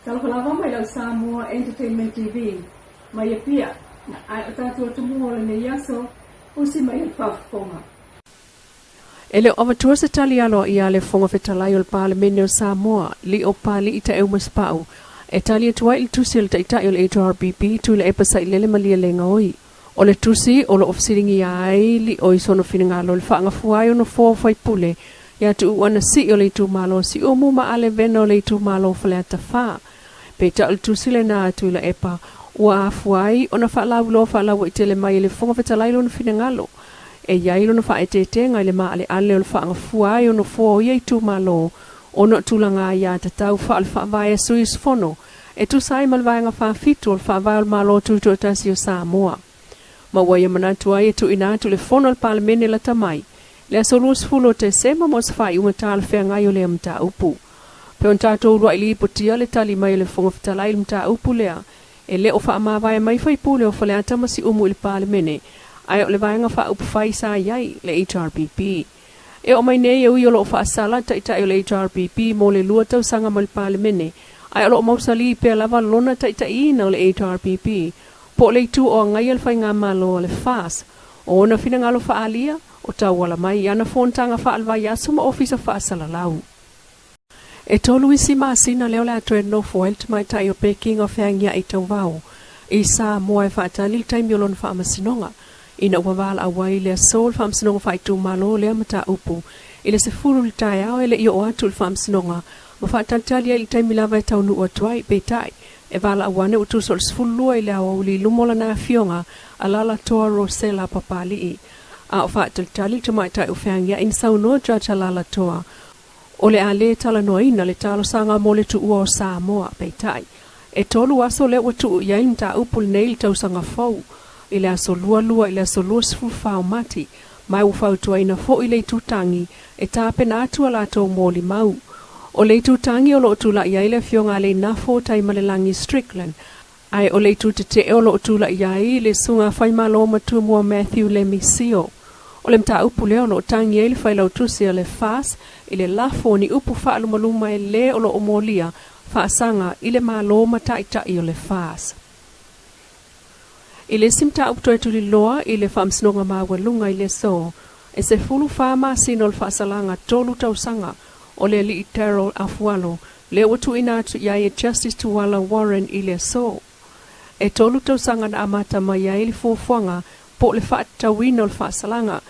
Talofa lava mai lau Samoa Entertainment TV mai Apia, ae o tatou atumua o lenei aso, usi mai le faafofoga. E le o avatua se tali aloaia a le Fofoga Fetalai o le Palemene o Samoa, Lio Papalii Taeu Masepau, e tali atu ai i le tusi a le Taitai o le HRPP Tuilaepa Sailele Malielegaoi. O le tusi o lo o fesiligia ai Lio i sona finagalo i le faagafua ai o nofoa o faipule ia Tuuu Anasii o le itumalo o Siumu ma Ale Vena o le itumalo o Faleata 4. Peitai o le tusi lena a Tuilaepa ua afua ai ona faalauiloa faalauaitele mai e le Fofoga Fetalai lona finagalo e i ai lona faaeteetega i le maaleale o le faagafua ai o nofoa o ia itumalo ona o tulaga aiatatau faale-faavae a sui usufono e tusa ai ma le Vaega Faafitu o le Faavae o le Malo Tutoatasi o Samoa. Ma ua ia manatu ai e tuuina atu i le Fono a le Palemene lata mai, le aso 20 o Tesema mo se faaiuga talafeagai o lea mataupu. Pei ona tatou uluai lipotia le tali mai a le Fofoga Fetalai i le mataupu lea, e le o faamavae mai faipule o Faleata ma Siumu i le Palemene, ae o le Vaega Faaupufai sa i ai, le HRPP. E oo mai nei e ui o lo o faasala taitai o le HRPP mo le 2 tausaga mai le Palemene, ae o lo o mausali pea lava lona taitaiina o le HRPP, po o le itu o agaia le faigamalo a le FAS. O ona finagalo faaalia, o tauala mai i ana fonotaga faale-vaiaso ma ofisa faasalalau. E 3 isi masina lea o le a toe nofo ai le tamaitai o Peking o feagiai tauvao i Samoa e faatali le taimi o lona faamasinoga ina ua valaau ai le aso le faamasinoga faaitumalo lea mataupu i le 10 i le taeao e le i oo atu i le faamasinoga ma faatalitali ai i le taimi lava e taunuu atu ai. Peitai, e valaau ane ua tusa o le 12 i le aoauli i luma o lana afioga a Lalatoa Rosella Papali'i. A o faatalitali le tamaitai o feagiai na saunoa Judge Lalatoa o le a lē talanoaina le talosaga mo le tuua o Samoa. Peitai, e 3 aso lea ua tuu i ai le mataupu lenei i le tausaga fou, i le aso 22 i le aso 24 o Mati, ma ua fautuaina foi le itutagi e tapena atu a latou molimau. O le itutagi o lo o tula'i ai le afioga a Leinafo Taimalelagi Strickland, ae o le itu tetee o lo o tula'i ai le susuga Faimalo Matumua Matthew Lemi Sio. O le mataupu lea o lo o tagi ai le failautusi a le FAS i le lafo o ni upu faalumaluma e lē o lo o molia faasaga i le Malo ma taitai o le FAS. I le isi mataupu toe tuliloa i le faamasinoga maualuga i le aso, e 14 masina o le faasalaga 3 tausaga o le alii Daryl Afualo lea ua tuuina atu i ai e Justice Tuala Warren i le aso. E 3 tausaga na amata mai ai le fuafuaga po o le faatatauina o le faasalaga,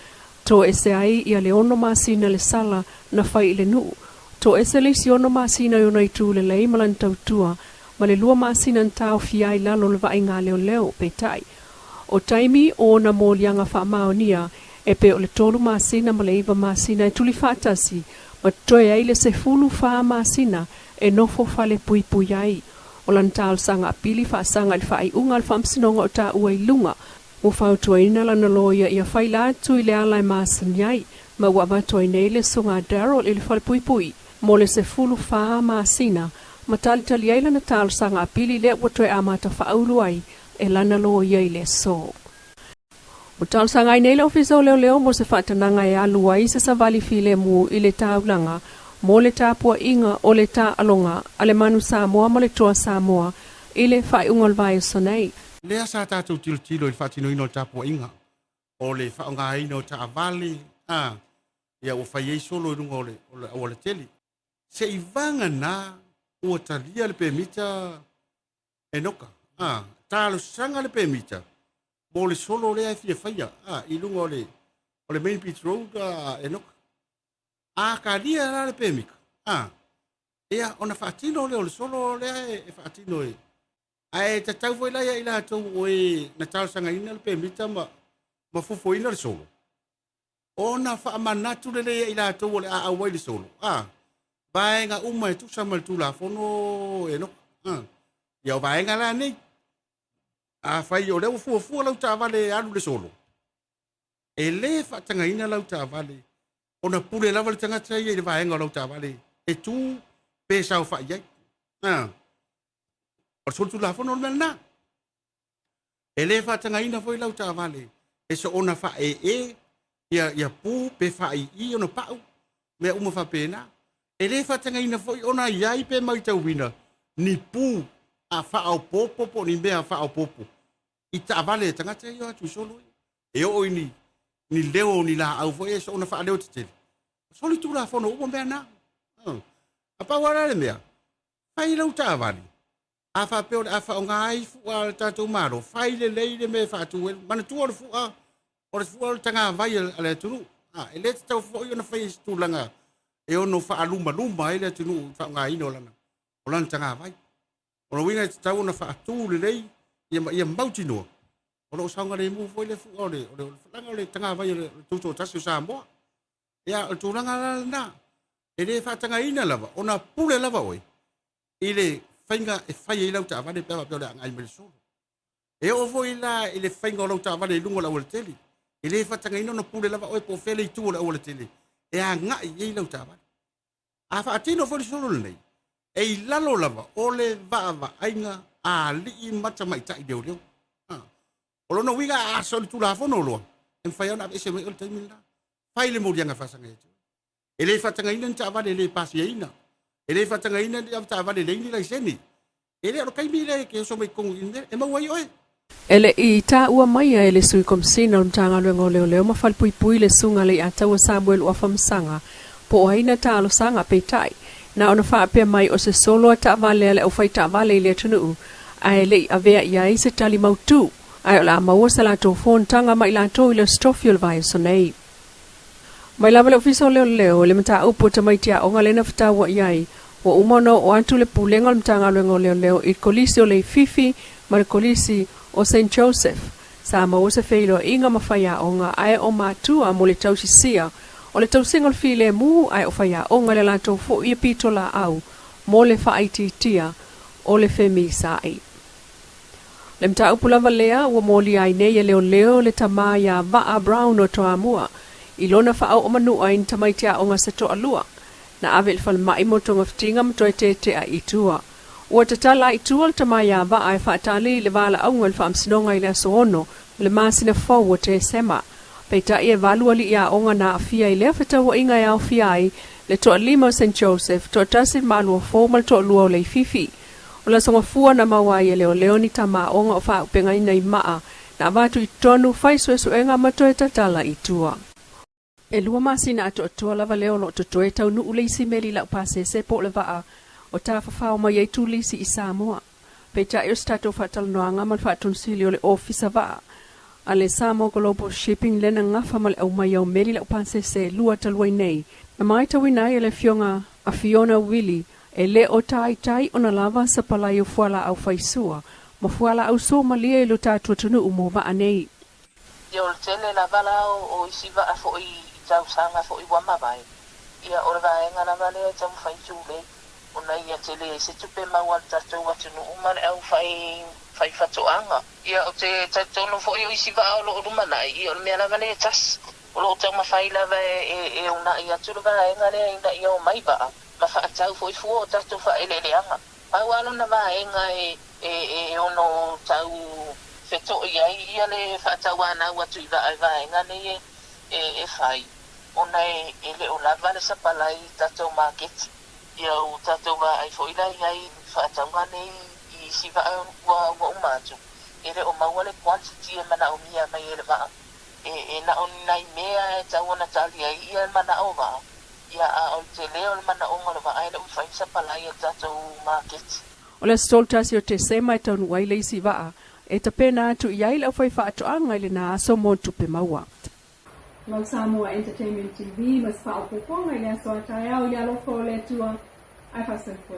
to ese ai ia le 6 masina le sala na fai i le nuu, to ese le isi 6 masina i ona itu lelei ma lana tautua, ma le 2 masina na taofia ai lalo o le vaaiga a leoleo. Peitai, o taimi o ona moliaga faamaonia e pei o le 3 masina ma le 9 masina e tuli faatasi, ma totoe ai le 14 masina e nofo fale puipui ai. O lana talosaga apili faasaga i le faaiuga a le faamasinoga o taua i luga, ua fautuaina lana loia ia faila atu i le ala e masani ai, ma ua avatu ai nei le susuga a Daryl i le fale puipui mo le 14 masina, ma talitali ai lana talosaga apili lea ua toe amata faaulu ai e lana loia i le aso. Ua talosaga ai nei le Ofisa o Leoleo mo se faatanaga e alu ai se savali filemu i le taulaga mo le tapuaiga o le taaloga a le Manu Samoa ma le Toa Samoa i le faaiuga o le vaiaso nei. Lea sa tatou tilotilo i le faatinoina o le tapuaiga o le faaaogaina o taavale, a ia ua fai ai solo i luga o le aualatele. Se i vagana ua talia le pemita Enoka, a talosaga le pemita mo le solo lea e fia faia, a i luga o le Main Beach Road, a Enoka. A talia la le pemita, a ia ona faatino lea o le solo lea e faatino e. Ae tatau foi la ia i latou o e na talosagaina le pemita ma fufuaina le solo, ona faamanatu lelei ia i latou o le a auai le solo, a vaega uma e tusa ma le Tulafono Enoka. A ia o vaega la nei, a fai o lea ua fuafua lau taavale e alu le solo, e lē faatagaina lau taavale ona pule lava le tagata ia i le vaega o lau taavale e tu pe saofai ai. A o le solitulafono o le mea lena. E lē faatagaina foi lau taavale e soona faaee ia pu pe faai'i ona pau mea uma faapena. E lē faatagaina foi ona iai pe matauina ni pu a faaopoopo po o ni mea faaopoopo i taavale a tagata ia e o atu i solo ia. E oo i ni, ni leo o ni laau foi e soona faaleo tetele. Soli tulafono uma mea na. A pau lava le mea, fai lau taavale, a faapea o le a faaaoga ai fua a le tatou Malo, fai lelei le mea e faatu ai. Manatua o le fua, o le fua o le tagavai a le atunuu. E le tatau foi ona fai i se tulaga e ono faalumaluma ai le atunuu i le faaaogaina o lana, o lana tagavai. O lona uiga e tatau ona faatu lelei ia ma ia mautinoa o lo o saogalemu foi le fua o le, o le, o le tagavai o le tutoatasi o Samoa. Ia, o le tulaga la lena, e le faatagaina lava ona pule lava oe i le faiga e fai ai lau taavale pe a faapea o le agai mai le solo. E oo foi la i le faiga o lau taavale i luga o le aualatele, e le faatagaina ona pule lava oe po o fea le itu o le aualatele e agai i ai lau taavale. A faatino foi le solo lenei, e i lalo lava o le vaavaaiga a alii ma tamaitai leoleo. O lona uiga a solitulafono loa, e mafai ona aveese mai oe i le taimi lena. Fai le moliaga e faasaga ia te oe. E le faatagaina ni taavale e le pasiaina. E le faatagaina ni avetaavale e leai ni laisene. E le o le taimi lea e te oso mai totonu i mea e maua ai oe. E le i taua maia e le Sui Komesina o le Matagaluega o Leoleo ma Falepuipui le Susuga a Leiataua Samuel Uafamasaga po o ai na talosaga, peitai, na ona faapea mai o se solo a taavale a le aufaitaavale i le atunuu ae le i avea i ai se tali mautu, ae o le a maua sa latou fonotaga ma i latou i le Aso Tofi o le vaiaso nei. Mai lava le Ofisa o Leoleo i le mataupu o tamaiti aoga lea na fetaua i ai, ua uma ona oo atu le Pulega o le Matagaluega o Leoleo i le Kolisi o Leififi ma le Kolisi o Saint Joseph. Sa maua se feiloaiga ma faiaoga ae o matua mo le tausisia o le tausiga o le filemu ae o faiaoga i le latou foi e pitolaau mo le faaitiitia o le femisaai. Le mataupu lava lea ua molia ai nei e leoleo le tama iā Vaa Brown o Toamua i lona faaoo manua i ni tamaiti aoga se toalua na ave i le falemai mo togafitiga ma toe tetea i tua. Ua tatala i tua le tama iā Vaa e faatali i le valaauga i le faamasinoga i le aso 6 o le masina fou o Tesema. Peitai e valu alii aoga na aafia i lea fetauaiga e aofia ai le toalima o Saint Joseph, toatasi le Malua Fou ma le toalua o Leififi. O le aso Gafua na maua ai e leoleo ni tama aoga o faaupegaina i maa na avatu i totonu, fai suesuega ma toe tatala i tua. E lua masina atoatoa lava lea o lo o totoe taunuu le isi meli laupasese po o le vaa o tafafao mai ai turisi i Samoa. Peitai o se tatou faatalanoaga ma le faatonusili o le Ofisa Vaa a le Samoa Global Shipping lea na gafa ma le aumaia o meli laupasese e lua talu ai nei, na matauina ai e le Afioga a Fiona Willie E le o taitai ona lava sapalai o fualaau faisua ma fualaau sua malie i lo tatou atunuu mo vaa nei. Ia o le tele lava la o isi vaa foi i tausaga foi ua mavae, ia o le vaega lava lea e taumafai tulei ona ia tele ai se tupe maua a le tatou atunuu ma le au fai faitoaga. Ia ou te talitonu foi o isi vaa o lo o lumanai, ia o le mea lava lea e tasi. O lo o taumafai lava e uunai atu le vaega lea ina ia omai vaa ma faatau foi fua o tatou faaeleeleaga. Pau lava lona vaega e ono tau feto'i ai ia le faatauanau atu i vaa i vaega nei e fai, ona e le o lava le sapalai i tatou maketi. Ia ua tatou vaai foi la i ai i faatauga nei i isi vaa ua uma atu, e le o maua le quantity e manaomia mai e le vaa. E na o ni nai mea e tau ona tali ai ia manao o vaa, ia a o le tele o le manaoga o le vaa e le o mafai ona sapalai e le tatou maketi. O le aso 31 o Tesema e taunuu ai le isi vaa e tapena atu i ai le aufaifaatoaga i lena aso mo tupe maua. Lau Samoa Entertainment TV ma se faaopoopoga i le aso a taeao i le alofa o le Atua ae faasoifua.